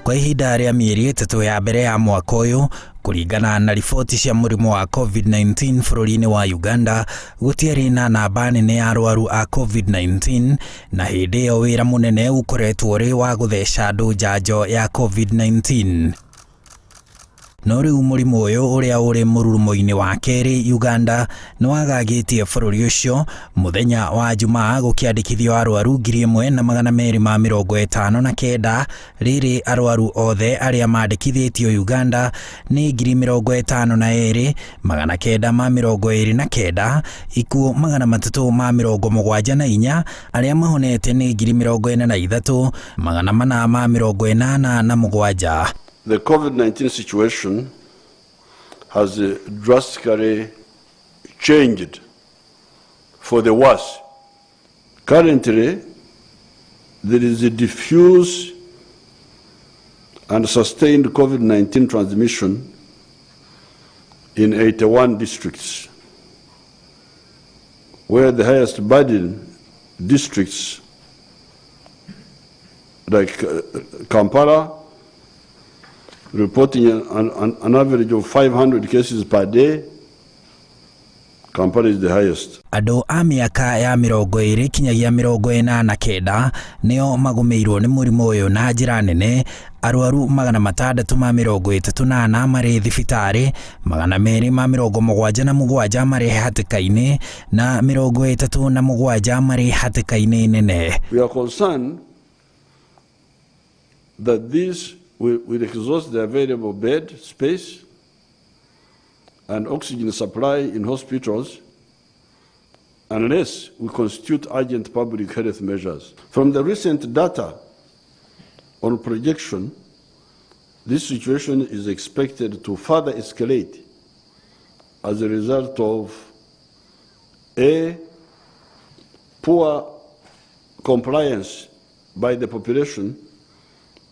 Kwa ihinda rĩa mĩeri 3 ya mbere ya mwaka ũyũ, kũringana na riboti cia mũrimũ wa COVID-19 bũrũri-inĩ wa Uganda, gũtiarĩ na namba nene ya arwaru a COVID-19, na hĩndĩ ĩyo wĩra mũnene ũkoretwo ũrĩ wa gũtheca andũ njanjo ya COVID-19. No rĩu mũrimũ ũyũ ũrĩa ũrĩ mũrurumo-inĩ wa kerĩ Uganda nĩ wagagĩtie bũrũri ũcio. Mũthenya wa Jumaa gũkĩandĩkithio arwaru 1259. Rĩrĩ arwaru othe arĩa mandĩkithĩtio Uganda nĩ 52,929, ikuũ 374, arĩa mahonete nĩ 43,487. The COVID-19 situation has drastically changed for the worse. Currently, there is a diffuse and sustained COVID-19 transmission in 81 districts, where the highest burden districts like Kampala, reporting an average of 500 cases per day. Kampala is the highest. Andũ a mĩaka ya 20 kinyagia 89 nĩo magũmĩirwo nĩ mũrimũ ũyũ na njĩra nene. Arwaru 634 marĩ thibitarĩ, 277 marĩ hatĩka-inĩ na 37 marĩ hatĩka-inĩ nene. We are concerned that this will exhaust the available bed space and oxygen supply in hospitals unless we constitute urgent public health measures. From the recent data on projection, this situation is expected to further escalate as a result of A, poor compliance by the population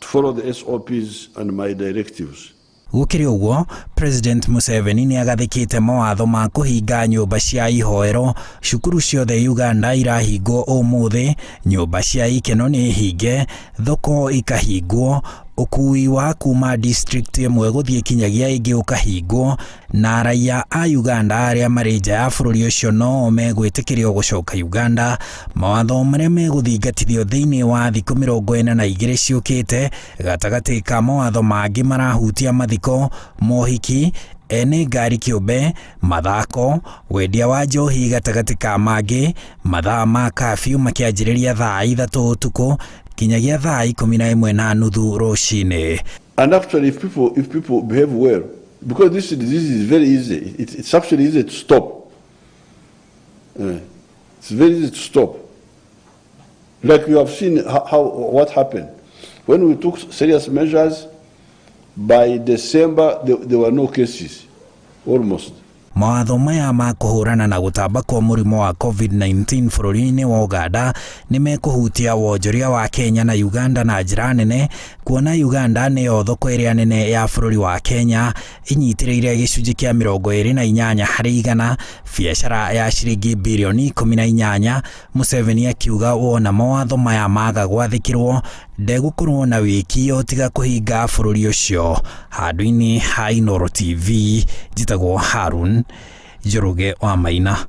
to follow the SOPs and my directives. Gũkĩrĩ ũguo, President Museveni nĩ agathĩkĩte mawatho ma kũhinga nyũmba cia ihoero. Cukuru ciothe Uganda irahingwo ũmũthĩ, nyũmba cia ikeno nĩ hinge, thoko ikahingwo, ũkui wa kuma district ĩmwe gũthiĩ kinyagia ĩngĩ ũkahingwo, na raia a Uganda arĩa marĩ nja ya bũrũri ũcio no megwĩtĩkĩrio gũcoka Uganda. Mawatho marĩa megũthingatithio thĩinĩ wa thikũ 42 ciũkĩte, gatagatĩ ka mawatho mangĩ marahutia mathiko, mohiki, ene ngari kĩũmbe, mathako, wendia wa njohi gatagatĩ ka mangĩ. Mathaa ma kafyu makĩanjĩrĩria thaa 3 ũtukũ kinyagia thaa 11:30 rũcinĩ. And actually, if people behave well, because this disease is very easy, it's actually easy to stop. It's very easy to stop. Like you have seen what happened. When we took serious measures, by December, there were no cases, almost. Mawatho maya ma kũhũrana na gũtamba kwa mũrimũ wa COVID-19 bũrũri-inĩ wa Uganda nĩ mekũhutia wonjoria wa Kenya na Uganda na njĩra nene, kuona Uganda nĩyo thoko ĩrĩa nene ya bũrũri wa Kenya, ĩnyitĩrĩire gĩcunjĩ kĩa 28% biacara ya ciringi birioni 18. Museveni akiuga wona mawatho maya maga gwathĩkĩrwo, ndegũkorwo na wĩki tiga kũhinga bũrũri ũcio. Handũ-inĩ ha Inooro TV, njĩtagwo Harun Njoroge wa Maina.